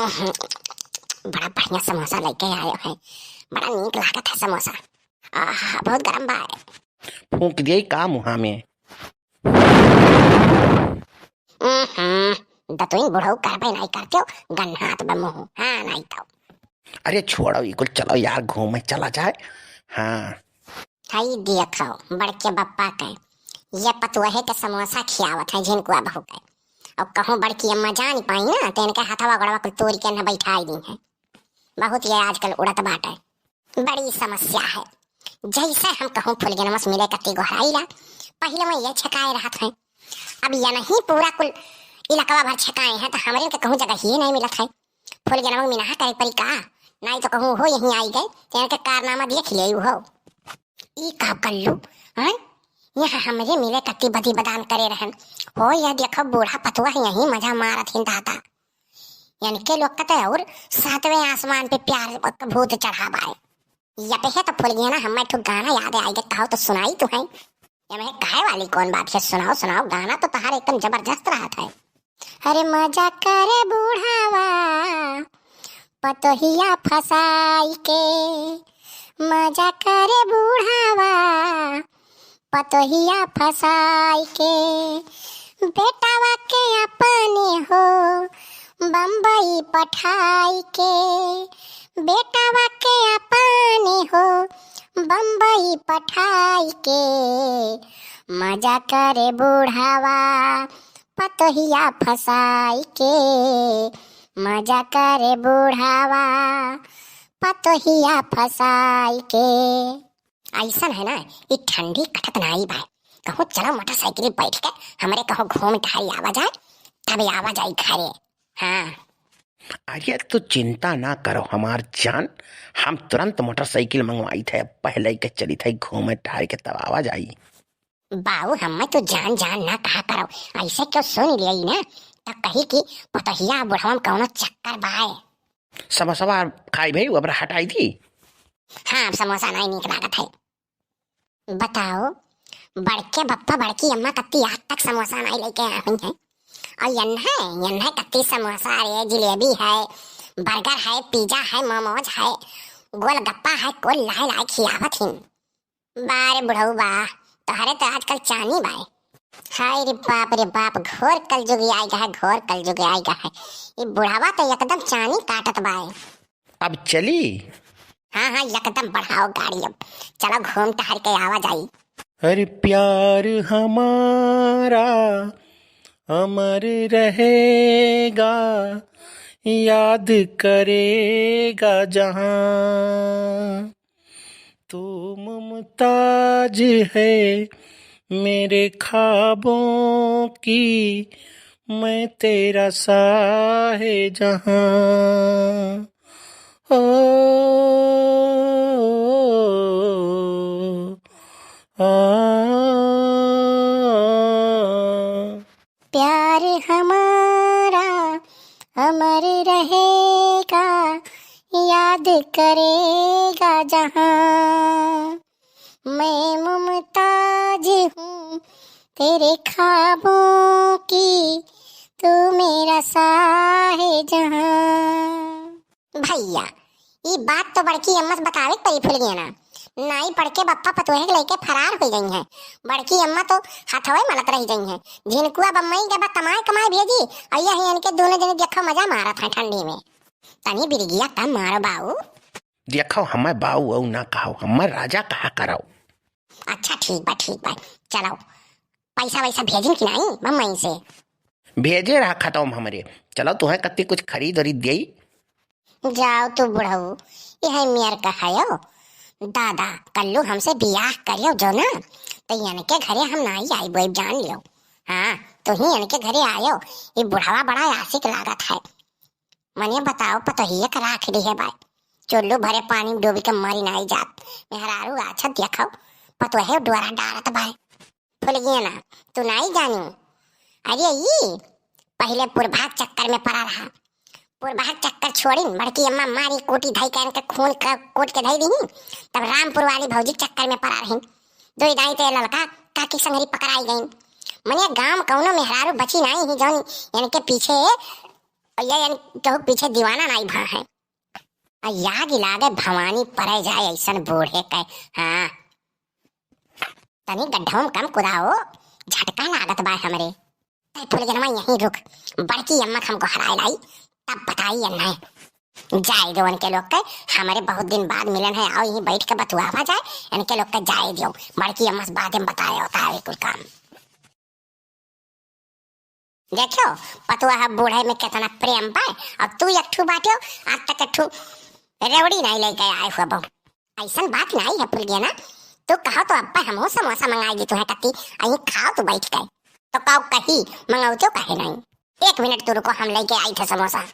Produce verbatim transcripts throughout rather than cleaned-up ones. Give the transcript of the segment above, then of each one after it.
उहुं, बड़ा बढ़िया समोसा लेके आयो है, बड़ा नीक लागत है समोसा। आहा, बहुत गरम बा। फूंक दिए का मुहा में? उहुं, दतुइन बुढ़ऊ करबे नाई करते हो, गन्हात बा मुंह। हाँ, नाई तो। अरे छोड़ो, ई कुल चलो यार, घूमे चला जाए। हाँ। हई देखो, बड़के बप्पा के, ये पतुअहे के समोसा खियावत है झिनकुआ बहू के। और कहूँ बड़की अम्मा जान पाई ना, तो इनके हथवा गोड़वा कुल तोड़ के न बैठाई दी है। बहुत ये आजकल उड़त बाटे, बड़ी समस्या है। जैसे हम कहूँ फुलगेनवा से मिले कत्ती गोहराई ला, पहले में ये छकाए रहत है। अब ये नहीं पूरा कुल इलाकवा भर छकाए हैं, तो हमरे के कहूँ जगह ही नहीं मिलत है। फुलगेनवा मिनहा करे परी का? नाई तो कहूँ हो यहीं आई गए, तो इनके कारनामा देख ले हो। ई का कल्लू, हैं? यहाँ हमरे मिले कत्ती बदी बदान करे रहन। हो यह देखो बूढ़ा पतुआ है यहीं मजा मारत हिन दादा। इनके लोग का तो और सातवें आसमान पे प्यार का भूत चढ़ा बाए। यपहे तो फुलगेना हमें ठो गाना याद आई गए, कहो तो सुनाई तू है। ये मैं कहे वाली कौन बात है, सुनाओ, सुनाओ, गाना तो तहार एकदम जबरदस्त रहत है। अरे मजा करे बूढ़ावा पतोहिया फसाई के, मजा करे बूढ़ावा पतोहिया फसाई के, बेटावा के अपने हो बम्बई पठाई के, बेटावा के अपने हो बम्बई पठाई के, मजा करे बूढ़ावा पतोहिया फसाई के, मजा करे बूढ़ावा पतोहिया फसाई के। ऐसन है ना, ई ठंडी कटत नाई बा। कहूँ चलो मोटरसाइकिल बैठ के हमरे कहूँ घूम टहरी आवा जाए, तबे आवा जाए घरे। हाँ। अरे तू चिंता ना करो हमार जान, हम तुरंत मोटरसाइकिल मंगवाई थे, पहले के चली थे घूमे टहरी के तब आवा जाई। बाऊ हमें तू जान जान ना कहा करो, ऐसे क्यों सुन लिया ना तो कही कि पतोहिया बुढ़वन कौनो चक्कर बाए। समोसवा खाई भाई, अब हटाई थी। हाँ, अब समोसा नहीं नीक लागत है। बताओ, बड़के बप्पा बड़की अम्मा कत्ती आज तक समोसा नहीं लेके आ हुई हैं। और यन्हे, यन्हे कत्ती समोसा रे, जिलेबी है, बर्गर है, पिज्जा है, मोमोज है, गोलगप्पा है, कुल लाए लाए खियावत हिन। बारे बुढ़ऊ बा, तोहरे तो आजकल चानी बाए। हाय रे बाप रे बाप, घोर कलजुग आइगा है, घोर कलजुग आइगा है। ये बुढ़ावा तो एकदम चानी काटत बाए। अब चली? हाँ, हाँ, एकदम बढ़ाओ गाड़ी अब। चलो घूम टहर के आवा जाई। अरे प्यार हमारा अमर रहेगा, याद करेगा जहां। तू मुमताज है मेरे ख्वाबों की, मैं तेरा साहे जहां। ओ, आ, प्यार हमारा अमर रहेगा, याद करेगा जहां। मैं मुमताज हूँ तेरे ख्वाबों की, तू मेरा साहे जहां। भैया, ई बात तो बड़की अम्मा से बतावे के परी फुलगेना। नाई बड़के बप्पा पतोहे के लेके फरार हो गई हैं। बड़की अम्मा तो हथवे मलत रह गई हैं। झिनकुआ बम्मई के बा कमाए कमाए भेजी, और यही इनके दोनों जने देखो मजा मारत हैं ठंडी में। तनी बिरगिया कम मारो बाऊ। देखो, हमें बाऊ अऊ ना कहो, हमें राजा कहा करो। अच्छा, ठीक बा, ठीक बा, चलो। पैसा वैसा भेजिन कि नाई बम्मई से? भेजे रहा खतम हमरे। चलो, तुहें कत्ती कुछ खरीद उरीद देई। जाओ तू बुढ़ऊ, यह मेर का हयो। दादा, कल्लू हमसे बियाह करियो जो ना, तो इनके घरे हम नाई आइबो, जान लियो। हाँ, तुही इनके घरे आयो। ये बुढ़वा बड़ा आशिक लागत है। मने बताओ, पतोहिए के राख दिहे बाय। चुल्लू भरे पानी में डूबी के मरी नाई जात। मेहरारू अच्छा देखो, पतोहे डोरा डारत बाय। फुलगेना, तू नाई जानू? अरे ई पहिले पुरभाग चक्कर में पड़ा रहा। पुरभाग चक्कर छोड़िन, बड़की अम्मा मारी कूटी धई के इनके खून क-, कूट के धई दीही। तब रामपुर वाली भौजी चक्कर में पड़ा रहिन। दोई दाई ते ललका काकी संगरी पकड़ाई गईन। मने गांव में कौनो मेहरारू बची नाई ही जौन इनके पीछे और ये यानी केहू पीछे दीवाना नाई भा है। आ याद लागे भवानी परे जाए ऐसन बूढ़े के। हाँ, तनी गड्ढवा में कम कुदाओ, झटका लागत बा हमरे। तै फुलगेनवा यहीं रुक, बड़की अम्मा के हम गोहराए लाई, तब बताई एन्हे। जाए दो उनके लोग के, हमरे बहुत दिन बाद मिलन है, आओ यहीं बैठ के बतुआवा जाए, इनके लोग के जाए दो, बड़की अम्मा से बाद में बताए होता है कुल काम। देखो, पतुआ है बूढ़े में कितना प्रेम बा, और तू एक ठू बाटियो, आज तक एक ठू रेवड़ी नहीं लेके आए हुआ बहू। ऐसन बात नहीं है फुलगेना, तू कहो तो अब्बा हमहू समोसा मंगाई दी तुहे कत्ती, अहीं खाओ तू बैठ के। तो काऊ कही, मंगौतियो कहे नहीं। एक मिनट तू रुको, हम लेके आई थे समोसा।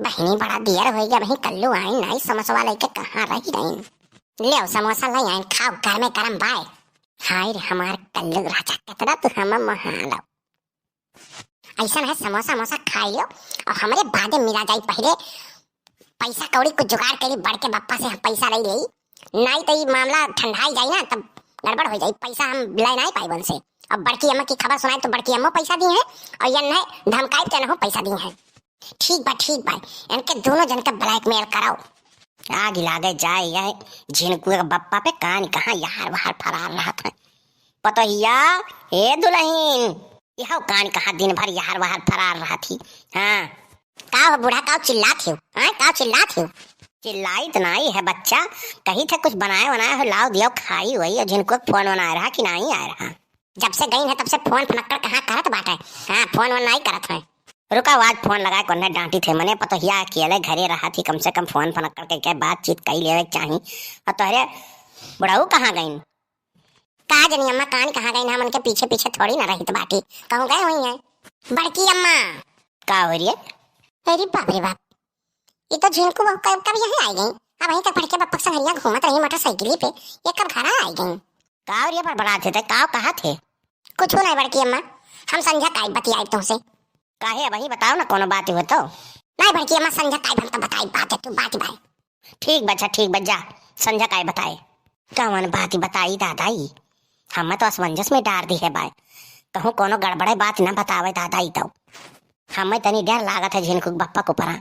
बहिनी बड़ा देर हो गया, वहीं कल्लू आई नहीं, समोसवा लेके कहाँ रह गई। ले समोसा ले आइन, खाओ, गरमे गरम बाय। हाय रे हमार कल्लू राजा, कितना तू हम महालो। ऐसन है समोसा मोसा खाई लो और हमरे बादे मिला जाई, पहले पैसा कौड़ी कुछ जुगाड़ करी, बड़के बप्पा से हम पैसा ले लेई, नहीं तो ई मामला ठंडाई जाई ना, तब गड़बड़ हो जाई, पैसा हम ले नहीं पाई उनसे। अब बड़की अम्मा की खबर सुनाई तो बड़की अम्मो पैसा दी है और ये नहीं धमकाई तो इनहू पैसा दी है। ठीक बा, ठीक बा, इनके दोनों जन के blackmail कराओ। आग लागे जाए, यह झिनकू के बप्पा पे कान कहाँ यार बाहर फरार रहत है। पतोहिया, ए दुलहिन, यह कान कहाँ दिन भर यार बाहर फरार रहत ही। हाँ। का हो बूढ़ा, का चिल्लात हो? हाँ, का चिल्लात हो? चिल्लाई तो नाई है बच्चा, कही थे कुछ बनाए वनाए हो, लाओ दियो खाई वही, और झिनकू फोन वनाए रहा कि नाई आए रहा? जब से गई है तब से फोन फनक्कड़ कहाँ करत बाटे? हाँ, फोन वोन नाई करत है। रुका, आज फोन लगाए कोने डांटी थे मने, पतोहिया अकेले घरे रहत ही, कम से कम फोन फनक्कड़ के, के बातचीत कई लेवे के चाही। और तोहरे बुढ़ऊ कहाँ गईन? का जनी अम्मा, कान कहाँ गईन, हम उनके पीछे पीछे थोड़ी ना रहित बाटी, कहूँ गए हुई हैं। बड़की अम्मा। का हो रही है? अरे बाप रे बाप, ये तो झिनकू बहू कब, कब यहाँ आई गई? अब वहीं तक बड़के बप्पा के संगरिया घूमत रही मोटरसाइकिल पे, ये कब घर आई गई? का और ये बड़बड़ात थे, का कहा थे? कुछ नहीं बड़की अम्मा, हम संझा काई बतियाई तुमसे। काहे, अबही बताओ ना, कोनो बात हो तो। नहीं बड़की अम्मा, संझा काई हम तो बताई बात है, तू बात बाय। ठीक बा, अच्छा ठीक बा, जा, संझा काई बताए। कवन बात बताई दादाई, हमें तो असमंजस में डार दी है बाय, कहूँ कोनो गड़बड़े बात ना बतावे दादाई तो। हमें तनी डर लागत है झिनकू बप्पा के ऊपरा।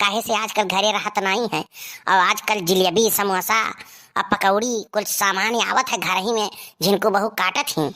काहे से आजकल घरे रहत नाई है, और आजकल जिलेबी, समोसा और पकौड़ी कुल सामान आवत है घर ही में, झिनकू बहू काटत ही।